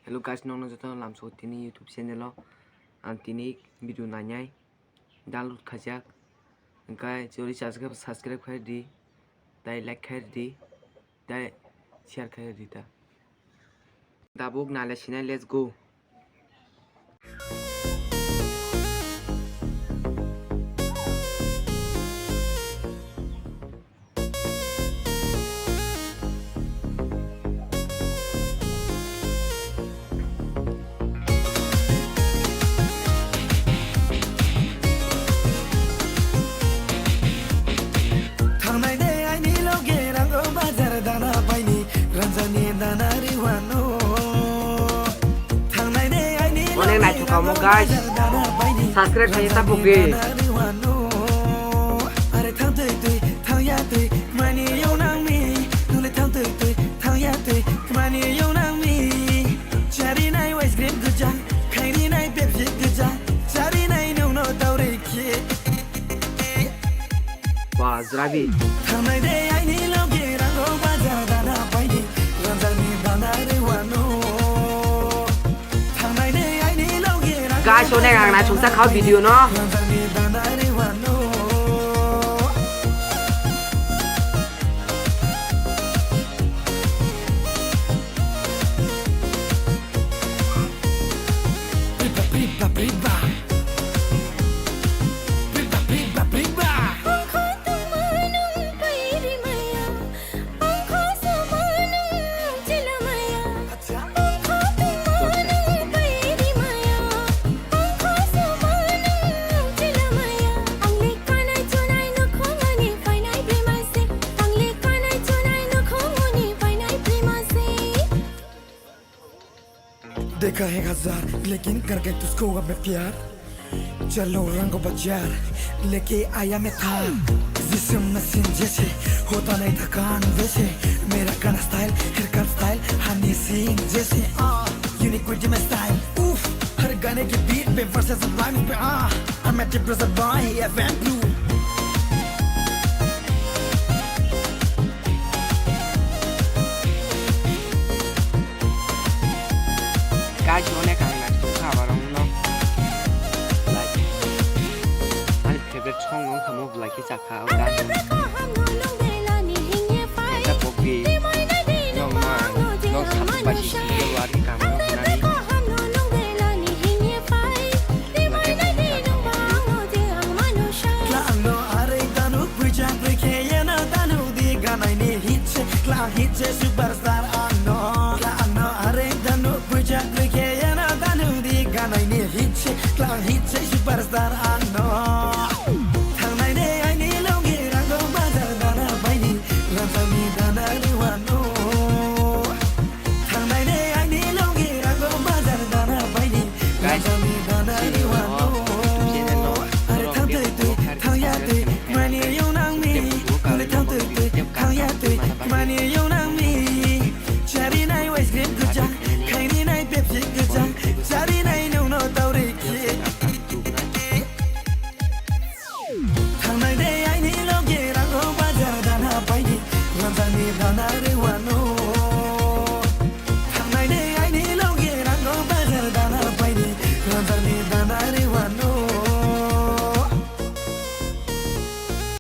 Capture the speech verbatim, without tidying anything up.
Hello guys, nong no joto lamso tini YouTube channel o ang tini video nainai download khaijak. Hingkhe chori chas khe subscribe khai di, tai like khai di, tai share khai di ta. Tabuk nale sinai, let's go. Thangnai de aini loge rang o bazar dana pai ni, ranjani dana ri wano. Thangnai de aini loge rang o bazar dana pai ni, subscribe khai ta phuh di. Are thanng tui tui, thanng ya tui, kmani yong nang mi. Nung le thanng tui tui, thanng ya tui, kmani yong nang mi. Chari nai ice cream gja, khairi nai Pepsi gja, chari nai nung no dauri khe. Ba, jrabi. Thangnai de aini loge rang o bazar dana pai ni, ranjani dana ri wano. Guys, onek ang naisungsakha o video no. देखा है हजार, लेकिन कर गए तुझको अब मैं प्यार। चलो रंगो बाजार, लेके आया मैं थार। जिस्म में सीन जैसे, होता नहीं थकान वैसे। मेरा गाना style, haircut style, हनी सिंह जैसे। आ, unique with my style, उफ। हर गाने के beat पे verses rhymes पे, आ। I'm a deep brother boy, F M Blue. Guys, onek ang naisungkha abo rang no. Like, ani favorite song no samo like khe chakha o gan. Eta pokbi nong ma, nong sabu basi si ke wari kam no nani. Kla ang no are tanu puijak brekhe ye no tanu di ganai ni hit se, kla hit se superstar.